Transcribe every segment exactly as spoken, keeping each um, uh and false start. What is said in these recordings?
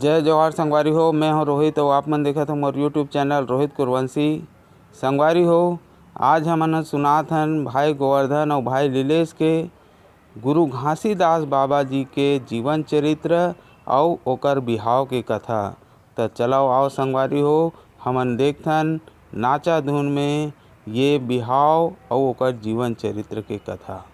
जय जोहार संगवारी हो, मैं हूं रोहित अउ आप मन देखत हो मोर YouTube चैनल रोहित कुरवंशी। संगवारी हो, आज हमन ह सुनात हन भाई गोवर्धन अउ भाई लीलेश के गुरु घासीदास बाबा जी के जीवन चरित्र अउ ओकर बिहाव के कथा। त चलव आओ संगवारी हो, हमन देखथन नाचा धुन में ये बिहाव अउ ओकर जीवन चरित्र के कथा।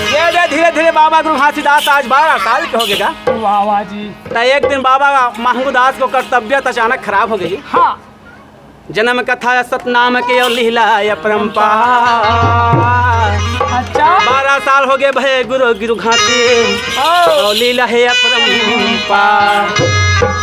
ये दे, धीरे धीरे बाबा गुरु घासीदास आज बारह साल के हो गए गा। वाह, वाह जी। त एक दिन बाबा महंगू दास को कर्तव्य अचानक खराब हो गई। हाँ। जन्म कथा सतनाम के अउ लीला अपरंपार। अच्छा। बारह साल हो गए भए गुरु गुरु घासी। ओ। अउ लीला हे अपरंपार।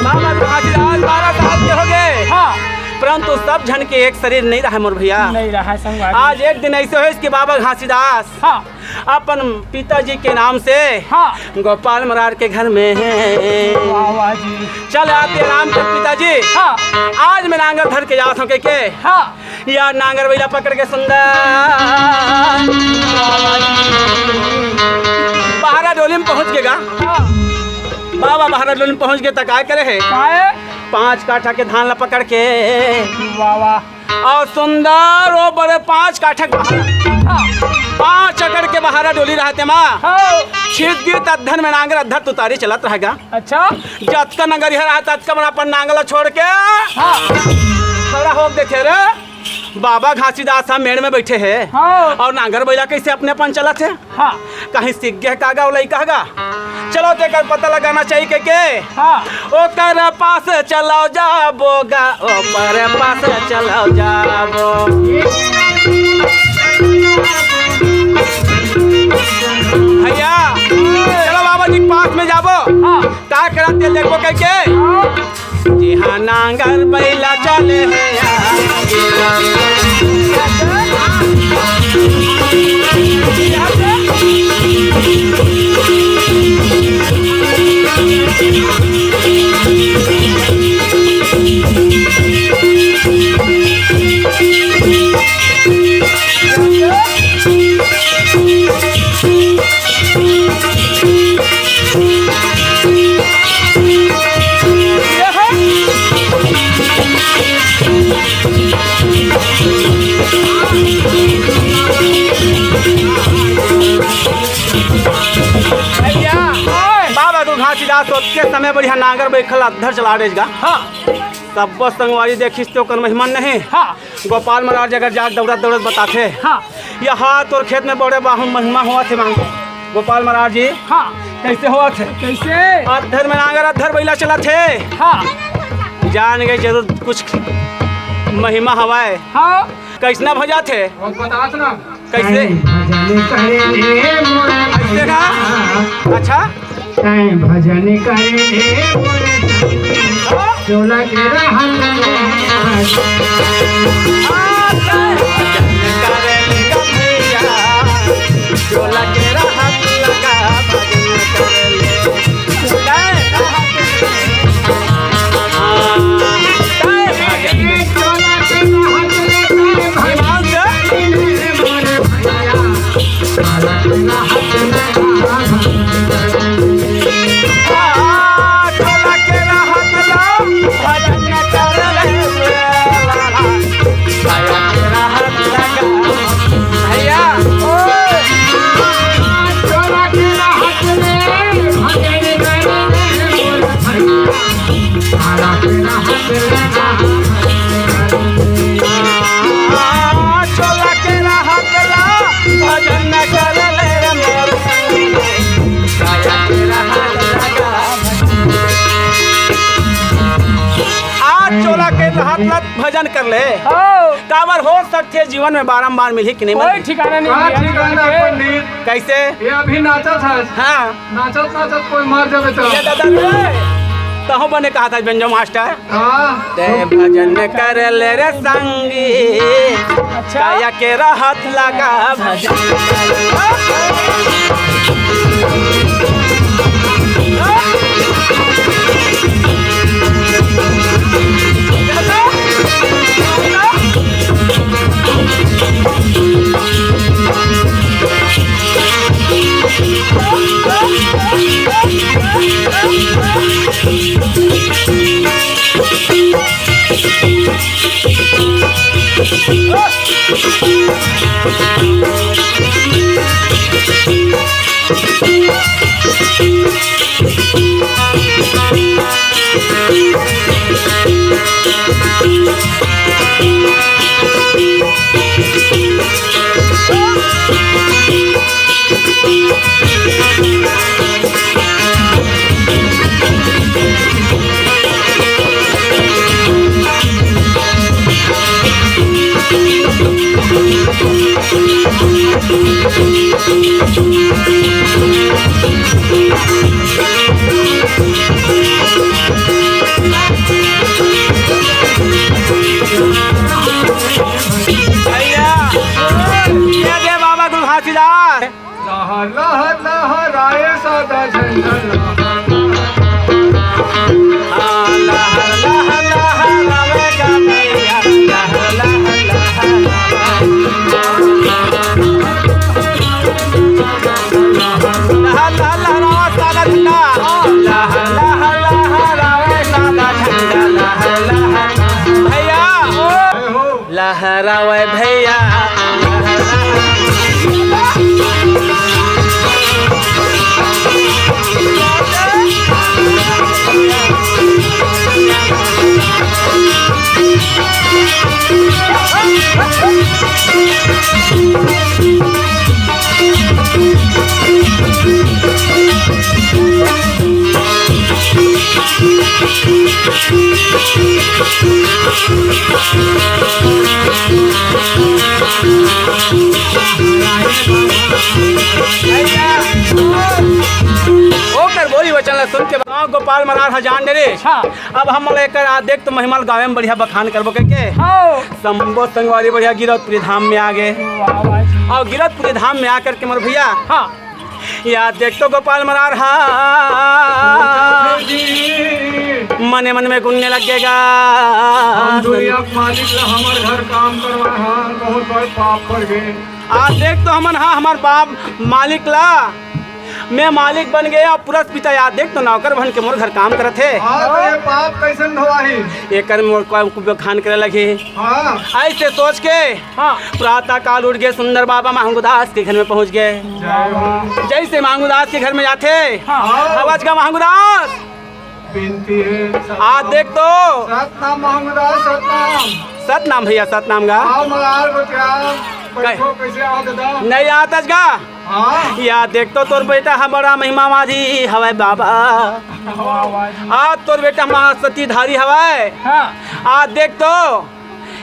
बाबा गुरु घासीदास बारह साल के हो गए। हाँ। परंतु सब झन के एक शरीर नहीं रहा मोर भैया। नहीं रहा संगवारी। आज एक दिन ऐसे होइस कि बाबा घासीदास हाँ। अपन पिताजी के नाम से हाँ। गोपाल मरार के घर में वाह, वाह जी। चल आते राम के पिताजी। हाँ। आज मैं नांगर धर के जात हूँ के, के? हाँ। या नांगर बैला पकड़ के सुंदर बहारा डोली में पहुंच गए गा। हाँ। बाबा बहारा डोली में पहुंच गए त काय करे हे? काय? पांच काठा के धान ला पकड़ के वाह, वाह। अउ सुंदर ओ बड़े पांच काठक बहारा, हाँ। पांच एकड़ के बहारा डोली रहते मा। हाँ। छिद्दी तद्धन में नांगर अद्धर तुतारी चलत रहेगा। अच्छा। जतका नंगरिया रहा ततका मन अपन नांगर ला छोड़ के हाँ। खड़ा हो देखे रे। बाबा घासीदास ह मेड़ में बैठे हे हाँ। अउ नांगर बैला कैसे अपने अपन चलत हे? हाँ। कहीं सीख गए का गा, ओ लइका गा? चलो, तेकर पता लगाना चाहिए के, के? हाँ। ओकर पास चलो जाबो गा, ओकर पास चलो जाबो। भैया, चलो बाबा जी के पास में जाबो। हाँ। का करत हे देखबो कह के? हाँ। जिहाँ नांगर बैला चले हे आगे। भैया, बाबा गुरु घासीदास ओतके समय बढ़िया नांगर बइखल अद्धर चला रेज गा। हाँ। सब्बो संगवारी देखिस ते ओकर महिमा नहीं। हाँ। गोपाल महाराज अगर जाके दौड़त दौड़त बताथे, हाँ। यहाँ तोर खेत में बड़े बाहु महिमा होवत हे मांग। गोपाल महाराज जी, हाँ। कैसे होवत हे? कैसे? अद्धर में नांगर, अद्धर बैला चलत हे। हाँ। जान गए जरूर कुछ महिमा हवय। हाँ। कैसना भजात हे? वो बतात ना। कैसे? भजन करे रे मोर कैसे ना? भैया। अच्छा। तैं भजन करे रे मोर भैया। हाँ। चोला के रहत लगा। हाँ, तैं भजन करे रे भैया। चोला के रहत लगा, भजन करे ले। तैं रहत आज चोला के रहत ला भजन कर ले। हाँ। काबर हो सकथे जीवन में बारंबार मिलही कि नहीं मिलही? कोई ठिकाना नहीं का मिलही। ठिकाना पंडित? कैसे? ये अभी नाचत हस। हाँ। नाचत नाचत कोई मर जावे तो? ये दादा रे। तहूँ बने कहा था बेंजो मास्टर। हाँ। ते भजन कर ले रे संगी, अच्छा। काया के रहत लगा भजन। भैया, ये दे बाबा गुरु घासीदास। लहर, लहर, लहराए सादा झंडा, लहर, लहर। हाँ, लहर, लहर, लहरावे गा भैया, लहर, लहर, लहरावे। लहर, लहर, लहरावा सादा झंडा। लहर, लहर, लहरावे सादा झंडा। लहर, लहर। भैया, लहरावे भैया। ओकर बोली वचन ला सुन के गाँव गोपाल मरार ह जान डरे। हाँ। अब हम एकर आ देख तो महिमा ल गावे में बढ़िया बखान करबो कहिके। हाँ। शंभो संगवारी बढ़िया गिरौदपुरी धाम में आ गए। वाह, वाह जी। और गिरौदपुरी धाम में आकर के मोर भैया, हाँ। या देख तो गोपाल मरार हा जी। मने मन में गुनने लगेगा। हम दुनिया के मालिक ला हमर घर काम करवा हा, बहुत बड़ पाप पड़ गए। आ देख तो हमन हा हमर बाप मालिक ला, मैं मालिक बन गया, पुरस पिता या देख तो नौकर बन के मोर घर काम करत हे। हाँ, तो ये पाप कैसन धोवाही? एकर मोर को बखान करे लगे। हाँ। ऐसे सोच के हाँ। प्रातः काल उठ गए, सुंदर बाबा महंगुदास के घर में पहुंच गए। जय हो। जैसे महंगुदास के घर में जाथे, हाँ। आवाज का महंगुदास। बिनती हे। आ देख तो। सतनाम महंगुदास, सतनाम। सतनाम भैया, सतनाम गा। आओ महाराज, बच्चा। बैठो, कैसे आओ दादा? नहीं आतस गा। हाँ। या देख तो तोर बेटा हमारा महिमा वादी हवय बाबा। वाह, वाह जी। आ तोर बेटा महासतीधारी हवय। हाँ। आ देख तो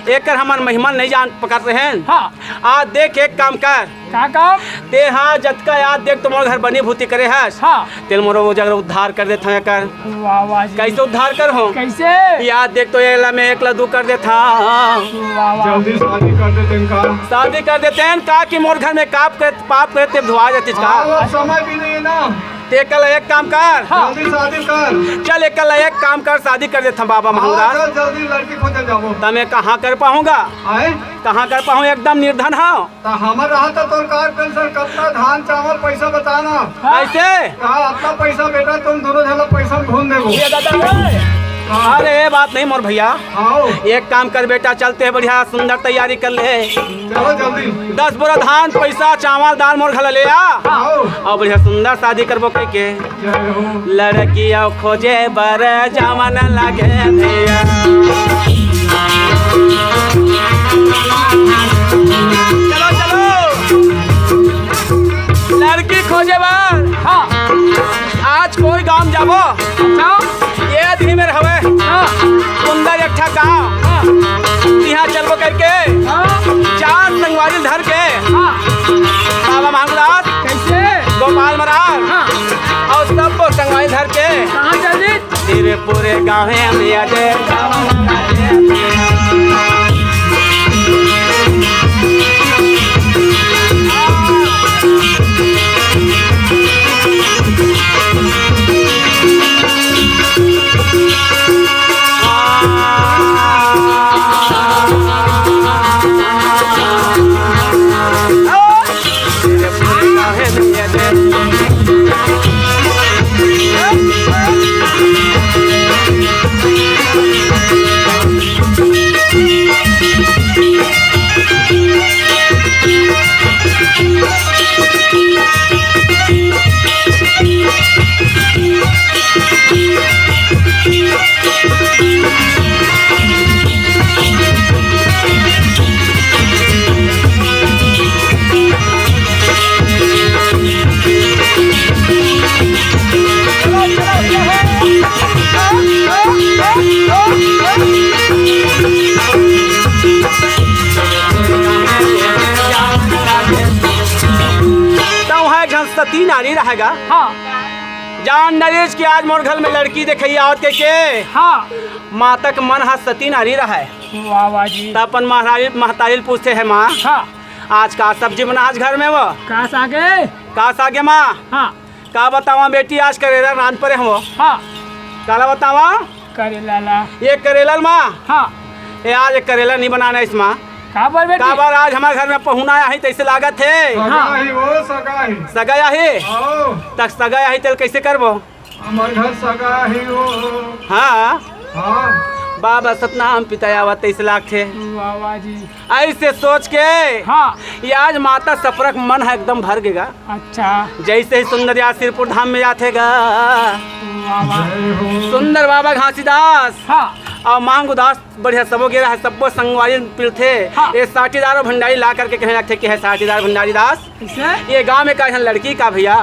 एकर हमन महिमा नहीं जान पकड़ रहे हैं। हाँ। आ देख, एक काम कर। का काम? ते हा जतका याद देख तो मोर घर बनी भूती करे हस। हाँ। तेल मोरो वो जगह उद्धार कर देता हूँ एकर। वाह, वाह जी। कैसे उद्धार कर हो? कैसे? याद देख तो एला मैं एक ला दू कर देता हूँ। वाह, वाह। जल्दी शादी कर देते हैं का? शादी कर देते हैं का कि मोर घर में काप कर, पाप करे ते धोआ जाती का? हाँ, अब समय भी नहीं है ना। ते कल एक काम कर। हाँ। जल्दी शादी कर। चल, एक कल एक काम कर, शादी कर देता हूँ बाबा हाँ, महंगुदास। चल, जल्दी लड़की खोजे जाबो। तमे कहाँ कर पाऊंगा? आए? कहाँ कर पाऊँ? एकदम निर्धन हूँ। त हमर रहा त तोर कार पेंशन, कतना धान, चावल, पैसा बता ना। ऐसे? हाँ, अपना पैसा बेटा, तुम दोनों झन ला पैसा में भून देबो। ये दादा रे। हाँ। अरे, ये बात नहीं मोर भैया। हाँ। एक काम कर बेटा, चलते हैं बढ़िया सुंदर तैयारी कर ले। चलो जल्दी। दस बोरा धान, पैसा, चावल, दाल मोर घर ले आ। हाँ। और बढ़िया सुंदर शादी करबो कह के। जय हो। लड़किया खोजे बर जवन लागे भैया। चलो, चलो। लड़की खोजे बर। हाँ। आज कोई गांव जाबो। अच्छा। ये आदमी मेर हवे। हाँ। सुंदर एक ठा गांव। हाँ। तिहाँ चलबो करके। हाँ। चार संगवारी धर के। हाँ। बाबा महंगुदास। कैसे? गोपाल महाराज। हाँ। अउ सब संगवारी धर के कहाँ चल दी? तेरे पूरे गाँव में आ जाए। तउहा एक झन सती नारी रहेगा। हाँ। जान डरेस कि आज मोर घर में लड़की देखइया आवत कहिके। हाँ। माता के मन ह सती नारी रहय। वाह, वाह जी। त अपन महतारी, महतारी ल पूछथे हे माँ, हाँ। आज का सब्जी बना आज घर में वो? का सागे? का सागे माँ? हाँ। का बतावा बेटी, आज करेला रांध परे हवं। हाँ। काला बतावा? करेला ला। ये करेला ल माँ? हाँ। ये आज एक करेला नहीं बनाना इस माँ। काबर बेटी? काबर आज हमर घर में पहुना आही तइसे लागत हे। सगा हाँ। ही वो, सगा ही। सगा आही? हाँ। त सगा आही तेला कइसे करबो? हमर घर सगा ही वो। हाँ। हाँ। बाबा सतनाम पिता आवत तइसे लागथे। वाह, वाह जी। अइसे सोच के हाँ। ये आज माता सफरा के मन ह एकदम भर गेगा। अच्छा। जइसे ही सुंदर यार सिरपुर धाम में जाथे गा। वाह, वाह। जय हो। सुंदर बाबा घासीदास हाँ। अउ महंगूदास बढ़िया सबो गे रहय, सब्बो संगवारी मिलथे। हाँ। ये साटीदार अउ भंडारी ला करके कहे लगथे कि हे साटीदार भंडारी दास, कइसे? ये गांव में का झन लड़की का भइया?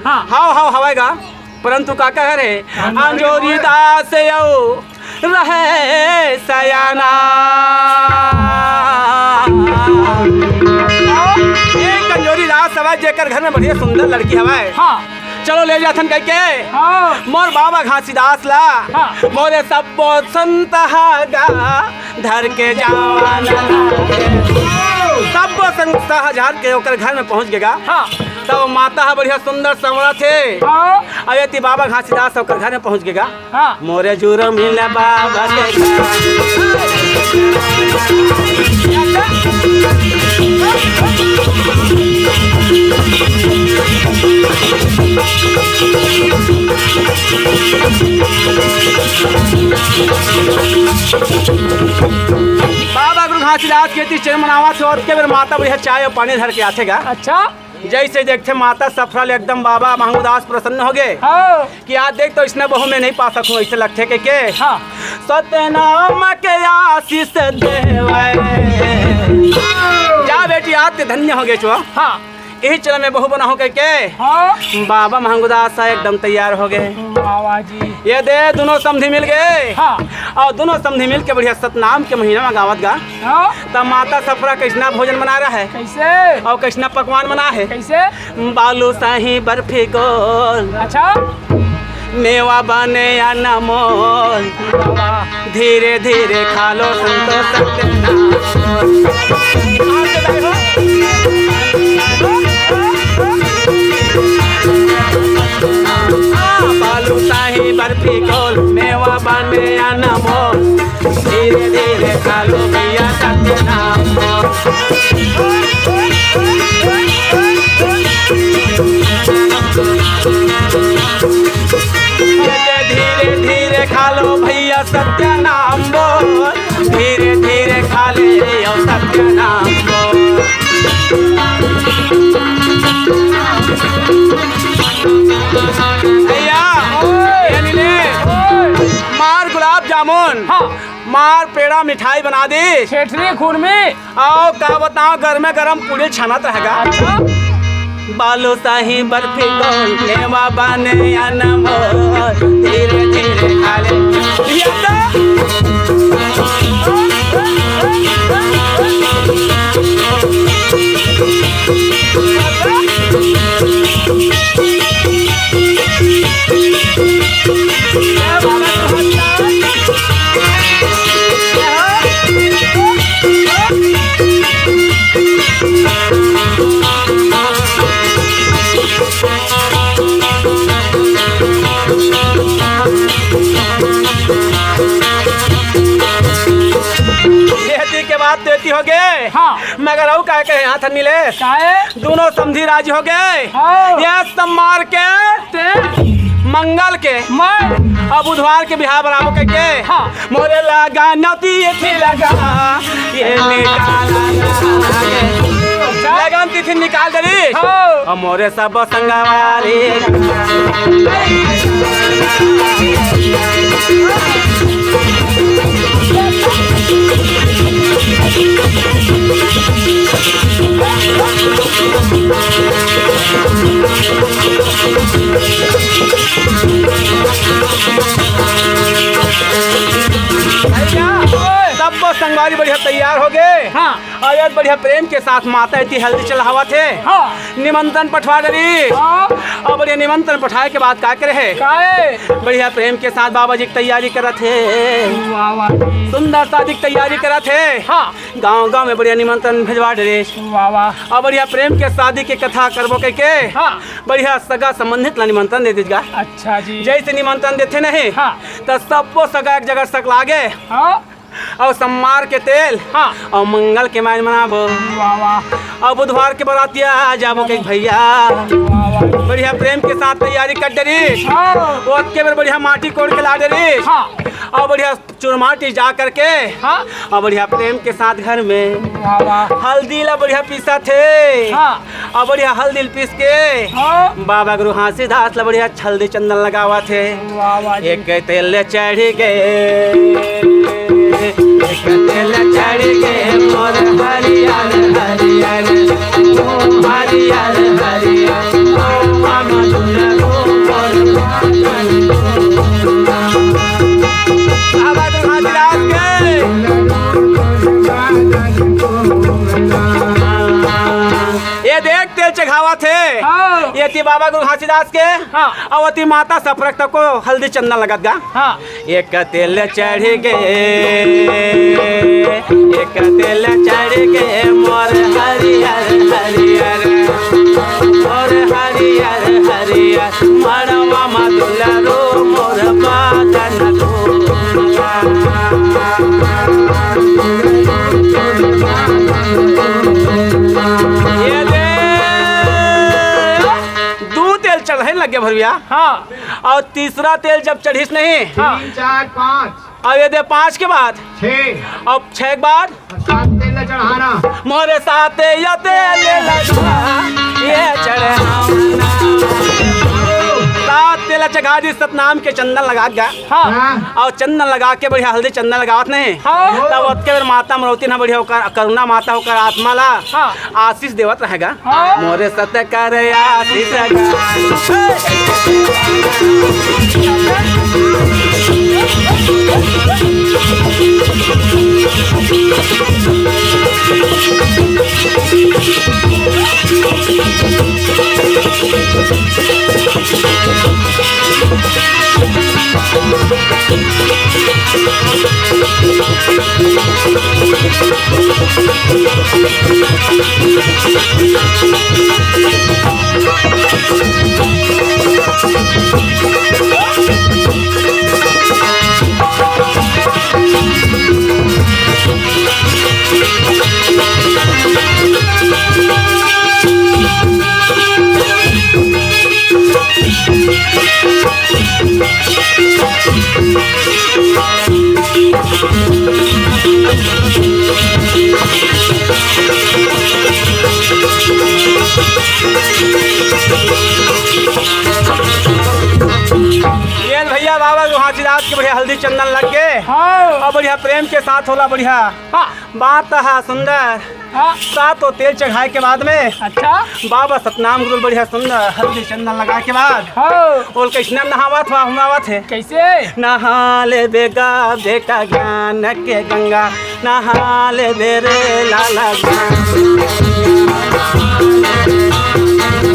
हाँ। हव, हव, हवय गा। परंतु का कहे रे? हाँ। अंजोरी दास अउ रहे सयाना। एक अंजोरी दास हवय, जेकर घर में बढ़िया सुंदर लड़की हवय। हाँ। चलो ले जाथन कहिके। हाँ। मोर बाबा घासीदास ला। हाँ। मोरे सब्बो संत ह गा धर के जावन। सब्बो संत ह धर के ओकर घर में पहुंच गेगा। हाँ। तब माता ह बढ़िया सुंदर संवरत हे। हाँ। अउ एती बाबा घासीदास ओकर घर में पहुंच गेगा। हाँ। मोरे जुरमीन बाबा के। बाबा गुरु घासीदास के तीज मनावत हे, ओतके बेर माता बढ़िया चाय अउ पानी धर के आथे गा। अच्छा। जइसे देखथे माता सफरा ले एकदम बाबा महंगूदास प्रसन्न हो गे। हाँ। कि आज देख तो इसने बहू में नहीं पा सकूं, अइसे लगथे कहिके। हाँ। सतनाम के आशीष देवै। जा बेटी, आज ते धन्य हो गे छो। हाँ। इही चल में बहू बनाहूं कहिके। हाँ। बाबा महंगूदास ह एकदम तैयार हो गे। वाह, वाह जी। ये दे, दुनों समधी मिल गे। हाँ। अउ दुनों समधी मिल के बढ़िया सतनाम के महीना में गावत गा। हाँ। त माता सफरा कइसना भोजन बनाय रहय? कइसे? अउ कइसना पकवान बनाय हे? कइसे? बालूसाही बर्फी गोल। अच्छा। मेवा बने अनमोल। वाह। धीरे धीरे खा लो संतोष सत्यनारायण। बालूसाही बर्फी गोल, मेवा बने अनमोल। धीरे धीरे खा लो भैया सत्यनारायण। धीरे धीरे खा लो भैया सत्यनारायण बोल, धीरे धीरे खा ले यो सत्यनारायण बोल। भैया, ये ले ले, मार गुलाब जामुन। हाँ। मार पेड़ा मिठाई बना दे। छेठरी खुरमी। अउ का बताओ, गरमे गरम पूड़ी छानत रहेगा। अच्छा। बालूसाही बर्फी गोल, मेवा बने अनमोल, धीरे धीरे खा ले। ये तो। हो गे। हाँ। मगर अउ काय कहे हाथ मिले? काहे? दूनों समधी राजी हो गे। हाँ। ये सोमवार के, ते? मंगल के, मैं? अउ बुधवार के बिहाव बराबर कहिके। हाँ। मोरे लगन तिथि लगा, ये निकाल। लगन तिथि निकाल डरिस। हाँ। अउ मोरे सब संगवारी। भैया, सब संगवारी बढ़िया तैयार हो गे। हाँ। अउ आज बढ़िया प्रेम के साथ माता एती हल्दी चढ़ावत हे। हाँ। निमंत्रण पठवा डरिस। हाँ। अउ बढ़िया निमंत्रण पठाए के बाद का करे हे? काहे? बढ़िया प्रेम के साथ बाबा जी के तैयारी करत हे। वाह, वाह। सुंदर शादी के तैयारी करत हे। हाँ। गांव गांव में बढ़िया निमंत्रण भेजवा डरिस। वाह, वाह। अउ बढ़िया प्रेम के शादी के कथा करबो कहिके। हाँ। बढ़िया सगा संबंधित ला निमंत्रण दे दीजिएगा। अच्छा जी। जैसे निमंत्रण देथे नहीं, हाँ। त सबो सगा एक जगह सकला गे। हाँ। अउ सोमवार के तेल, हाँ। अउ मंगल के माइन मनाबो। वाह, वाह। अउ बुधवार के बरातिया जाबो कहिके भैया। वाह, वाह। बढ़िया प्रेम के साथ तैयारी कर डरिस। हाँ। ओतके बेर बढ़िया माटी कोड़ के ला डरिस। हाँ। अउ बढ़िया चुरमाटी जा करके, हाँ। अउ बढ़िया प्रेम के साथ घर में, वाह, वाह। हल्दी ला बढ़िया पीसत हे। हाँ। अउ बढ़िया हल्दी ल पीस के, हाँ। बाबा गुरु घासीदास ला बढ़िया हल्दी चंदन लगावत हे। वाह, वाह जी। एक तेल चढ़ गे, एक तेल चढ़ गे मोर हरियर हरियर, हरियर हरियर। बाबा गुरु घासीदास के। ये देख, तेल चघावत हे। हाँ। ये ती बाबा गुरु घासीदास के। हाँ। अउ अति माता सफरक तको हल्दी चंदन लगत गा। हाँ। एक तेल चढ़ गे, एक तेल चढ़ गे मोर हरियर हरियर, मोर हरियर हरियर। मड़वा मा दुलरो मोर बादन को। ये दे, दू तेल चढ़े लगे भरुआ। हाँ। अउ तीसरा तेल जब चढ़िस नहीं, हाँ। तीन, चार, पाँच। अउ ये दे पाँच के बाद छह। अउ छह के बाद सात तेल ला चढ़ाना। मोरे साथ ये तेल लगा, ये चढ़ाना। सात तेल चढ़ा दी, सतनाम के चंदन लगा गा। हाँ। हाँ। अउ चंदन लगा के बढ़िया हल्दी चंदन लगावत नहीं। हाँ। तब ओतके बेर माता अमरौती ना बढ़िया ओकर करुणा माता ओकर आत्मा ला हाँ। आशीष देवत रहेगा। हाँ। मोरे सत कर आशीष गा। ये भैया बाबा गुरु घासीदास के बढ़िया हल्दी चंदन लग गे। हाँ। अउ बढ़िया प्रेम के साथ होला बढ़िया। हाँ। बात हा सुंदर। हाँ। सातों तेल चढ़ाए के बाद में अच्छा। बाबा सतनाम गुरु बढ़िया सुंदर हल्दी चंदन लगाए के बाद हाँ। ओला कइसने नहावत हे, हुमावत हे। कइसे? नहा ले बेगा बेटा ज्ञान के गंगा, नहा ले बेरे लाला ज्ञान।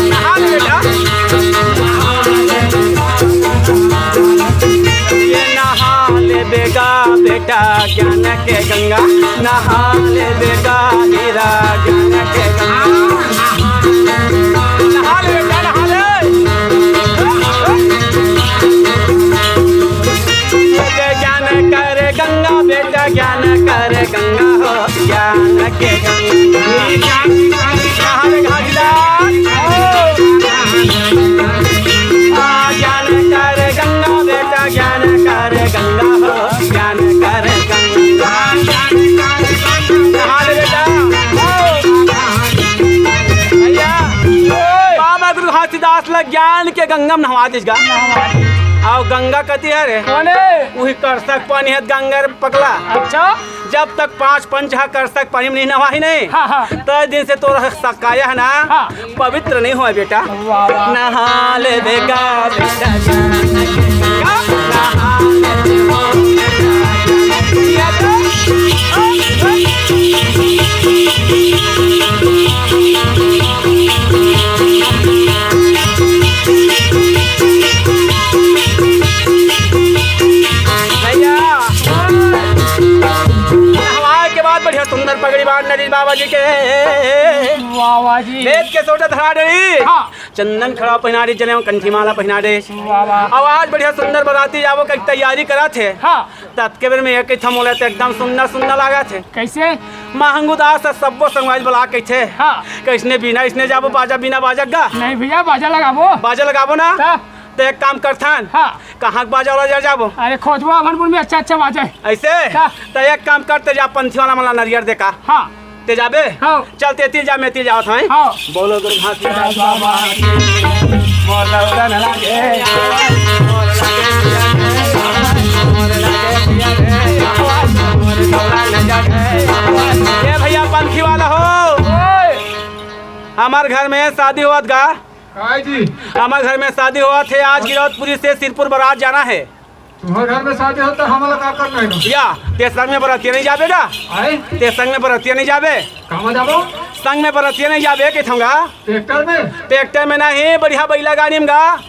नहा ले बेटा। ये नहा ले बेगा बेटा ज्ञान के गंगा, नहा ले बेटा हीरा ज्ञान के गंगा। नहा ले बेटा, नहा ले। ज्ञान कर गंगा बेटा, ज्ञान कर गंगा हो। ज्ञान के गंगा। ज्ञान कर गंगा। आ, ज्ञान कर गंगा बेटा, ज्ञान कर गंगा हो, ज्ञान कर गंगा। नहा ले बेटा। भैया, बाबा गुरु घासीदास ला ज्ञान के गंगा में नहवा दिस गा। अउ गंगा कति हे रे? कोने? उही करसक पानी हे गंगा रे पगला। अच्छा। जब तक पांच पंच हा करसक पानी में नहीं नहाही नहीं, हाँ, हाँ। तय दिन से तोर सकाया हे ना, हाँ। पवित्र नहीं होय बेटा। वाह, वाह। नहा ले बेगा बेटा, नहा ले बेगा। भैया, नहवाए के बाद बढ़िया सुंदर पगड़ी बांध डरिस बाबा जी के। वाह, वाह जी। बेच के सोटा धरा डरिस। हाँ। चंदन खड़ा पहिना डरिस, जनेऊ कंठी माला पहिना डरिस। वाह, वाह। अउ आज बढ़िया सुंदर बराती जाबो के तैयारी करत हे। हाँ। ततके बेर में ये कहिथे मोला त एकदम सुंदर, सुंदर लागत हे। कइसे? महंगू दास ह सब्बो संगवारी बला कहिथे। हाँ। कइसने बिना, अइसने जाबो बाजा बिना बाजा गा। नहीं भैया, बाजा लगाबो। बाजा लगाबो ना? त? त एक काम करथन। हाँ। कहाँ के बाजा वाला जर जाबो? अरे खोजबो अभनपुर में अच्छा, अच्छा बाजा हे। अइसे? का? त एक काम कर, तैं जा पंथी वाला मन ला नरियर दे का। हाँ। तैं जाबे? हाँ। चल तैं तीर जा, मैं तीर जावत हँव। हाँ। बोलो गुरु घासीदास बाबा की। मोर लौटन लागे। ए भैया पंथी वाला हो। ओए। हमर घर में शादी होवत गा। काय जी? हमर घर में शादी होवत हे, आज गिरौदपुरी से सिरपुर बरात जाना हे। तुम्हर घर में शादी होवत हे, हमला का करना हे? या, तैं संग में बरतिया नहीं जाबे गा? आय? तैं संग में बरतिया नहीं जाबे? कहाँ जाबो? संग में बरतिया नहीं जाबे, कहिथँव गा। ट्रैक्टर में? ट्रैक्टर में नहीं, बढ़िया बइला गाड़ी में गा।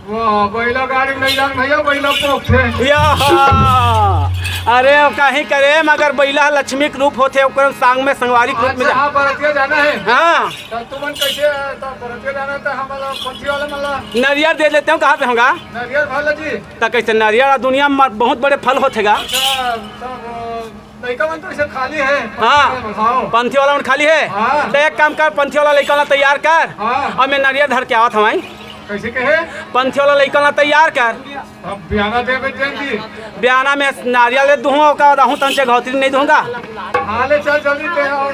वाह, बइला गाड़ी में नहीं जान भैया, बइला पोकथे। या, अरे, काहीं करे, मगर बइला लक्ष्मी के रूप होथे, ओकर संग में संगवारी के रूप में अच्छा, जा- हाँ, बरतिया जाना हे। हाँ। त तुमन कइसे, त बरतिया जाना हे, त हमला पंथी वाला मन ला नरियर दे देतेव, कहाँ पे होगा? नरियर भर ले जी। त कइसे नरियर, दुनिया में बहुत बड़े फल होथे गा। अच्छा, तब, अ, लइका मन तो अइसे खाली हे। हाँ। बताओ। पंथी वाला मन खाली हे। हाँ। त एक काम कर, पंथी वाला लइका ला तैयार कर। हाँ। अउ मैं नरियर धर के आवत हँव। कइसे कहे? पंथी वाला लइका ला तैयार कर। अब बियाना देबे तेन दी। बियाना में नरियर ले दूहूँ, ओकर बाद आहूँ तहन चघौतरी नहीं दूहूँ गा। हाँ, ले चल जल्दी ते, अउ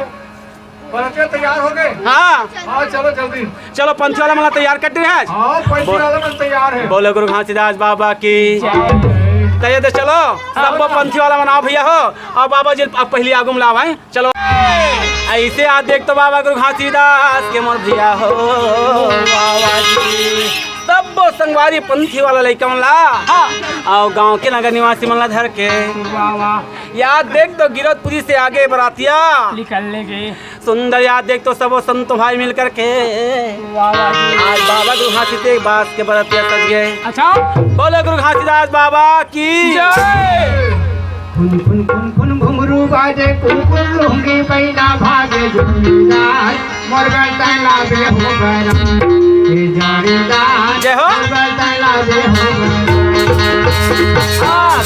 बरतिया तैयार होगे? हाँ। हाँ, चलो जल्दी। चलो, पंथी वाला मन ला तैयार कर दे आज। हाँ, पंथी बोल। वाला मन तैयार हे। बोलो गुरु घासीदास बाबा की। जय। तैयार तो चलो, सबो पंथी वाला मन आओ भैया हो। अउ बाबा जी, अब पहिली आगू में लावय। चलो। अइसे आज देख तो बाबा गुरु घासीदास के मोर भैया हो। बाबा जी। सबो संगवारी पंथी वाला लइका मन ला। हाँ। अउ गाँव के नगर निवासी मन ला धर के। वाह, वाह। या देख तो गिरौदपुरी से आगे बरतिया। निकल ले गे। सुंदर या देख तो सबो संत भाई मिल करके। वाह, वाह जी। आज बाबा गुरु घासीदास के बरतिया सज गे। अच्छा। बोलो गुरु घासीदास बाबा की। जय। फुन फुन फुन फुन घुंघरू बाजे, कुन कुन लुंगी बहिना भागे जोड़ीदार, मोर गल तैला बे हो गरम, ये जोड़ीदार, जय हो। मोर गल तैला बे हो गरम। हाँ।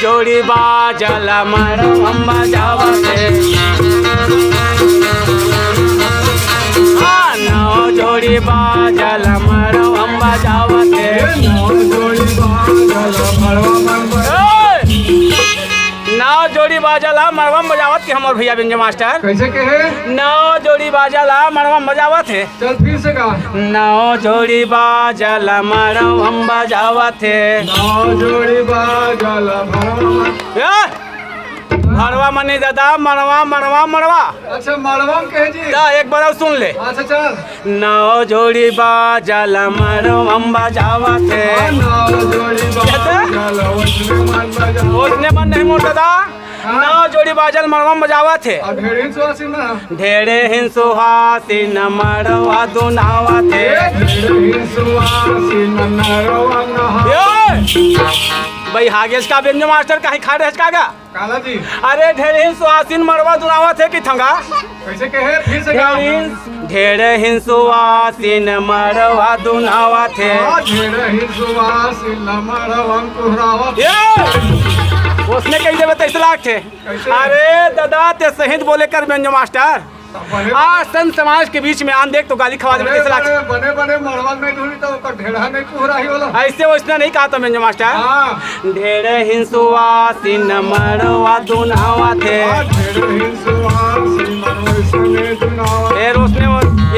जोड़ी बाजा ला मड़वा म बजावत हे। हाँ, नौ जोड़ी बाजा ला मड़वा म बजावत हे। नौ जोड़ी बाजा ला मड़वा म बजावत हे। नौ जोड़ी बाजा ला मड़वा म बजावत के हमर भैया बेंजो मास्टर। कैसे कहे? नौ जोड़ी बाजा ला मड़वा म बजावत हे। चल फिर से गा। नौ जोड़ी बाजा ला मड़वा म बजावत हे। नौ जोड़ी बाजा ला मड़वा म। ए! मड़वा मने दादा, मड़वा, मड़वा, मड़वा। अच्छा, मड़वा म कहे जी। त एक बार अउ सुन ले। अच्छा, चल। नौ जोड़ी बाजा ला मड़वा म बजावत हे। हाँ, नौ जोड़ी बाजा ला ओसने मन बजावत। ओसने मन नहीं मोर दादा। हाँ। नौ जोड़ी बाजा ला मड़वा म बजावत हे। अब ढेड़हिन सुहासिन ना। ढेड़हिन सुहासिन मड़वा दुनावत हे। ए, ढेड़हिन सुहासिन मड़वा नहा। ए! भाई, हागेस का बेंजो मास्टर, कहीं खा रहे का गा? काला जी। अरे, ढेड़हिन सुहासिन मड़वा दुनावत हे कि थंगा? कैसे कहे? फिर से गा। ढेड़हिन, ढेड़हिन सुहासिन मड़वा दुनावत हे। हाँ, ढेड़हिन सुहासिन मड़वा दुनावत हे। ए! ओसने कहि देबे तइसे लागथे। कैसे? अरे दादा, ते सही बोले कर बेंजो मास्टर। तब बने आज संत समाज के बीच में आन देख तो गाली खवा देबे बने, तइसे लागथे। बने, बने, बने मड़वा नहीं धुनी तो ओकर ढेड़हा नहीं कुहराही होला। अइसे ओसने नहीं कहा था बेंजो मास्टर। हाँ। ढेड़हिन सुहासिन मड़वा दुनावत हे। हाँ, ढेड़हिन सुहासिन मड़वा ओसने दुनावत हे। ए, ओसने,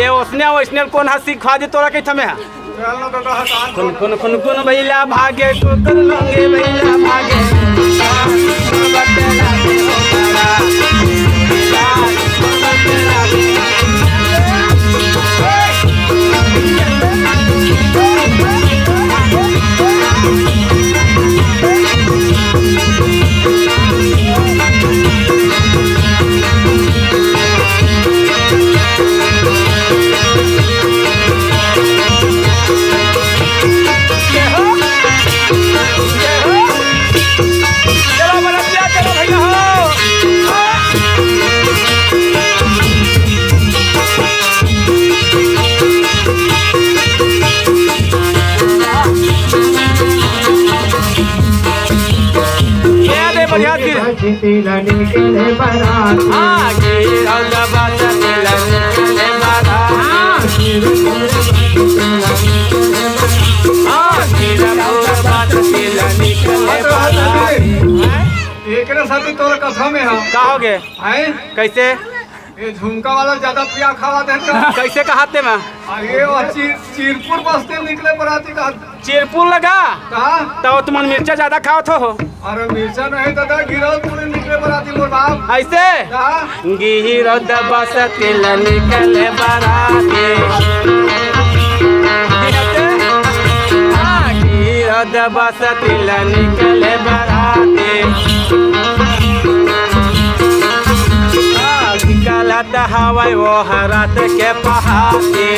ए, ओसने, ओसने कोन ह सिखा दे तोला कहिथंव मैं? चल ना दादा, हटा। कुन, कुन, कुन, कुन भैया भागे, कुकुर लंगे भैया भागे। चलो बरतिया, चलो भैया हो। ये दे बढ़िया चीज। हाँ, गिरौद बात तिला निकले बारात। हाँ। हाँ, गिरौद बात तिला निकले बारात। हैं? एकरे साथे तोर कथा में हा। का हो गे? हैं? कैसे? ये झुमका वाला ज्यादा पिया खावा दे तो। कैसे कहाते मैं? अरे वो चीर-, चीरपुर बस्ती निकले बराती का। चिरपुर लगा? कहाँ? त तुमन मिर्चा ज्यादा खावत हो। अरे मिर्चा नहीं दादा, गिरौद पूरे निकले बराती मोर बाप। अइसे? कहाँ? गिरौद बस्ती ले निकले बराती। हाँ, गिरौद बस्ती ले निकले बराती। हाँ, निकलत हवय वो रात के पहाती।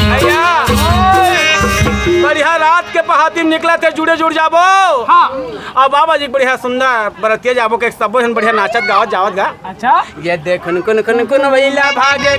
भैया, बढ़िया रात के पहाती निकलत हे, जुड़े जुड़ जाबो। हाँ। अब बाबा जी बढ़िया सुंदर बरतिया जाबो के सबो झन बढ़िया नाचत गावत जावत गा। अच्छा। ये देखन कुन कुन कुन भैला भागे।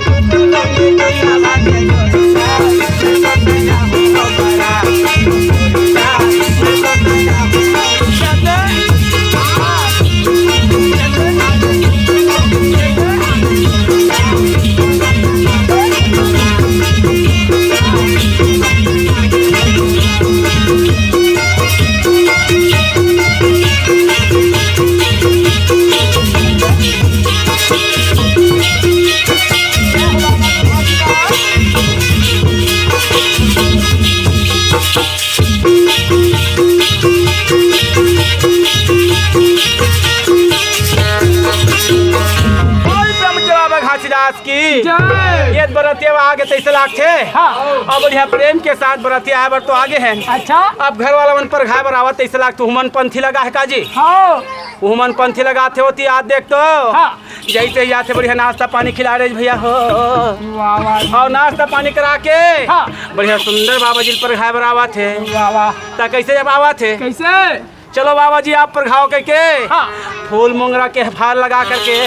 बोल प्रेम के बाबा घासीदास की। जय। ये बरतिया आगे तैसे लागथे। हाँ। अब बढ़िया प्रेम के साथ बरतिया आए बर तो आगे है। अच्छा। अब घर वाला मन परघाए बर आवत तैसे लागथे, उहमन पंथी लगा है का जी? हाँ। उहमन पंथी लगाथे होती आज देख तो। हाँ। जैसे ही आथे बढ़िया नाश्ता पानी खिला रहे भैया हो। वाह, वाह। और नाश्ता पानी करा के हाँ। बढ़िया सुंदर बाबा जी ल परघाए बर आवत हे। वाह, वाह। त कैसे जब आवत हे? कैसे? चलो बाबा जी आप परघाव करके हाँ। फूल मोंगरा के हार लगा करके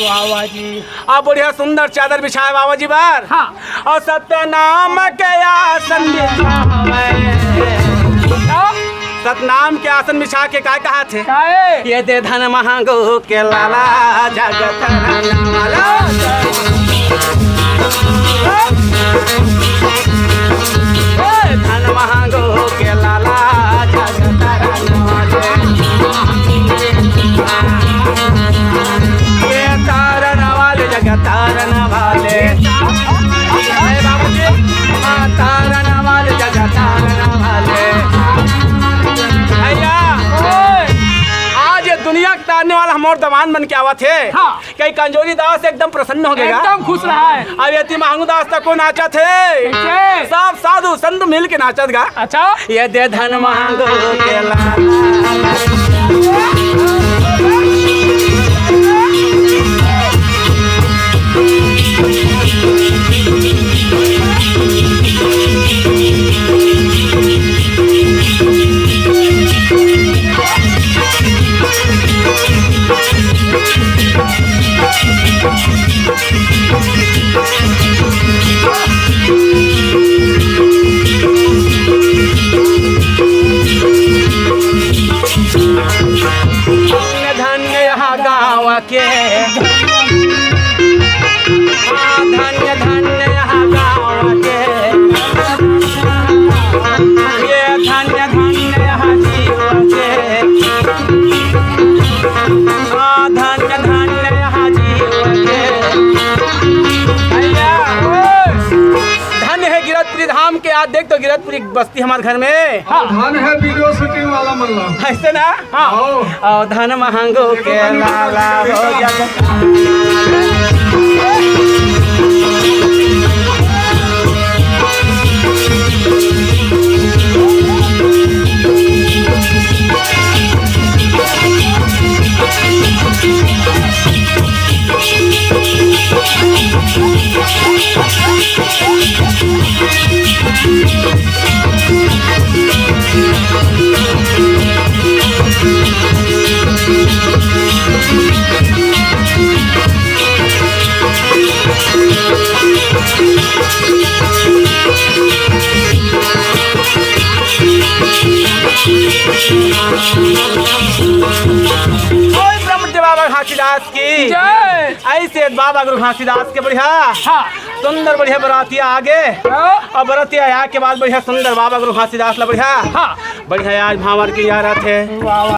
वाह, वाह जी। अब बढ़िया सुंदर चादर बिछाए बाबा जी बर हाँ। और सत्यनाम के आसन बिछावे। हाँ। सतनाम के आसन बिछा के काय कहाथे? काहे? ये दे धन महंगो के लाला, जगत धन वाला। ए धन महंगो के लाला, जगत धन वाले। ये तारन वाले, जगत तारन वाले। ए बाबूजी, हाँ, तारन वाले, जगत तारन वाले। भैया, आज ये दुनिया के तारने वाला हमर दमान बन के आवत हे। हाँ। कई कमजोरी दास एकदम प्रसन्न हो गया। एकदम खुश रहा है। अब यति महंगू दास तक को नाचत हे। कैसे? सब साधु संत मिल के नाचत गा। अच्छा। ये दे धन महंगू के लाला। धन्य, धन्य यहाँ गाँव के। हाँ, धन्य, धन्य यहाँ गाँव के। ये धन्य, धन्य यहाँ जीव के। हाँ, धन्य, धन्य यहाँ जीव के। भैया, धन्य है गिरतपुरी धाम के। आज देख तो गिरतपुरी बस्ती हमारे घर में। हाँ। धन है वीडियो शूटिंग वाला मल्ला। ऐसे ना? हाँ। आओ। और धन महंगो के लाला हो जग। बोल ब्रह्मदेव बाबा घासीदास की जय। ऐसे बाबा गुरु घासीदास के बढ़िया, हाँ। सुंदर बढ़िया बरातिया आगे। हाँ। और बरातिया आया के बाद बढ़िया सुंदर बाबा गुरु घासीदास ला बढ़िया, हाँ। बढ़िया आज भांवर की यार आथे। वाह, वाह।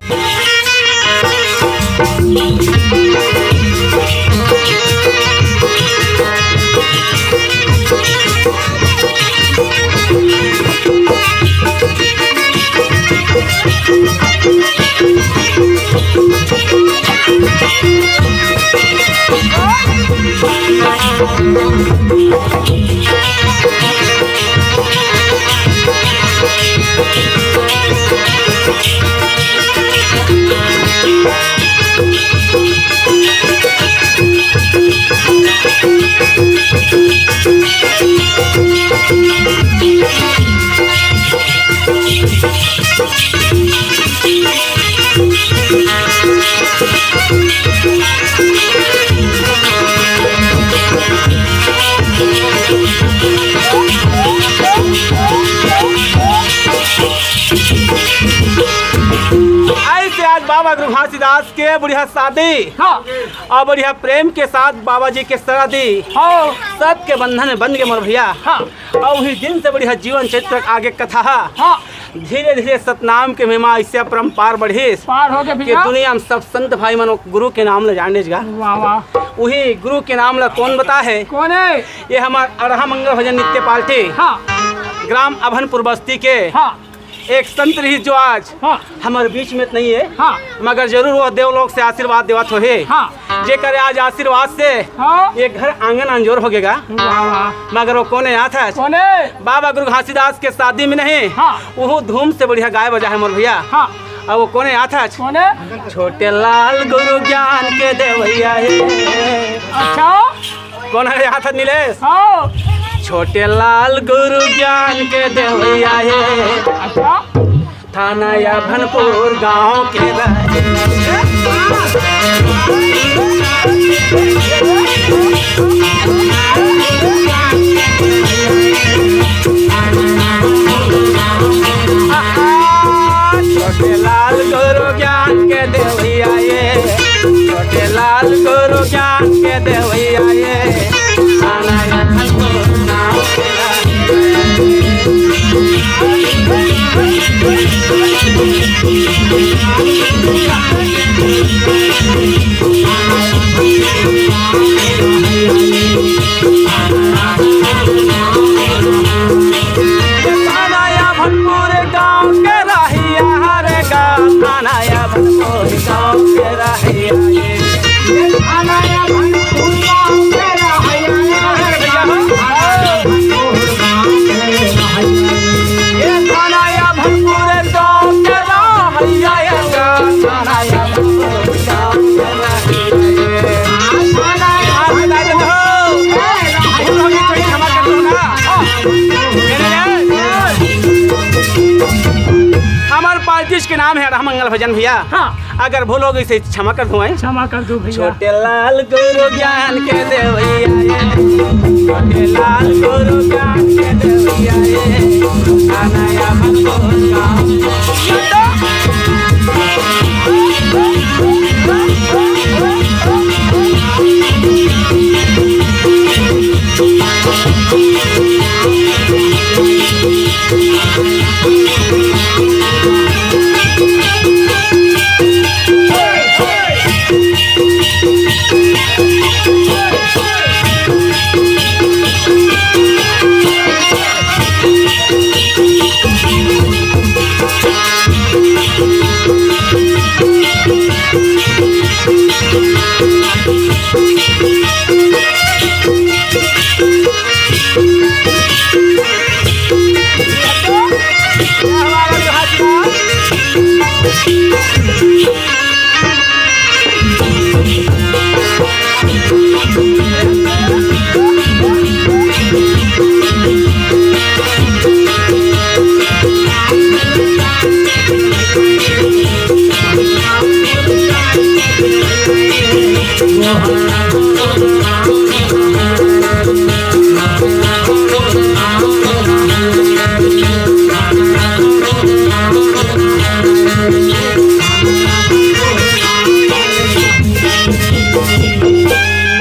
ऐसे आज बाबा गुरु घासीदास के बढ़िया शादी, हाँ। और बढ़िया प्रेम के साथ बाबा जी के शादी, हाँ। सबके बंधन में बंध गए मोर भैया। हाँ। और वही दिन से बढ़िया जीवन चरित्र आगे कथा, हाँ। धीरे धीरे सतनाम के महिमा ऐसे अपरंपार बढ़िस पार हो गए कि भैया। दुनिया में सब संत भाई मन गुरु के नाम ला जाने गा। वाह, वाह। वही गुरु के नाम ला कौन बता है? कौन है? ये हमार अड़हा मंगल भजन नित्य पार्टी, हाँ। ग्राम अभनपुर बस्ती के, हाँ। एक संत रही जो आज, हाँ। हमारे बीच में तो नहीं है, हाँ। मगर जरूर वो देवलोक से आशीर्वाद देवत होहे। हाँ। जेकर आज आशीर्वाद से, हाँ। ये घर आंगन अंजोर हो गएगा। वाह, वाह। मगर वो कोने आथस? कोने? बाबा गुरु घासीदास के शादी में नहीं, हाँ। वो धूम से बढ़िया गाय बजा है मोर भैया। हाँ। और वो कोने आथस? कोने? छोटे लाल गुरु ज्ञान के देवैया है। अच्छा। कोन हरे हाथ नीलेश? हाँ। छोटे लाल गुरु ज्ञान के देवैया हे। अच्छा। थाना या भनपुर गांव के रहे। थाना या भनपुर गाँव के रहिया रे गा, थाना या भनपुर गाँव के रहिया रे। ये थाना या भनपुर गाँव के रहिया रे गा, थाना या भनपुर गाँव के रहिया रे गा। ये थाना या भनपुर गाँव के रहिया रे गा, थाना या भनपुर गाँव के रहिया रे। थाना या भनपुर गाँव के रहिया रे। हमर पार्टी के नाम हे राम मंगल भजन भैया। हाँ। अगर भूल हो गई से क्षमा कर दूं, हैं? क्षमा कर दो भैया। छोटे लाल गुरु ज्ञान के देवैया ये, छोटे लाल गुरु ज्ञान के देवैया ये, आना या मन को काम।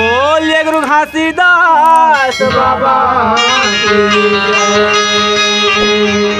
बोलिए गुरु घासीदास बाबा की जय।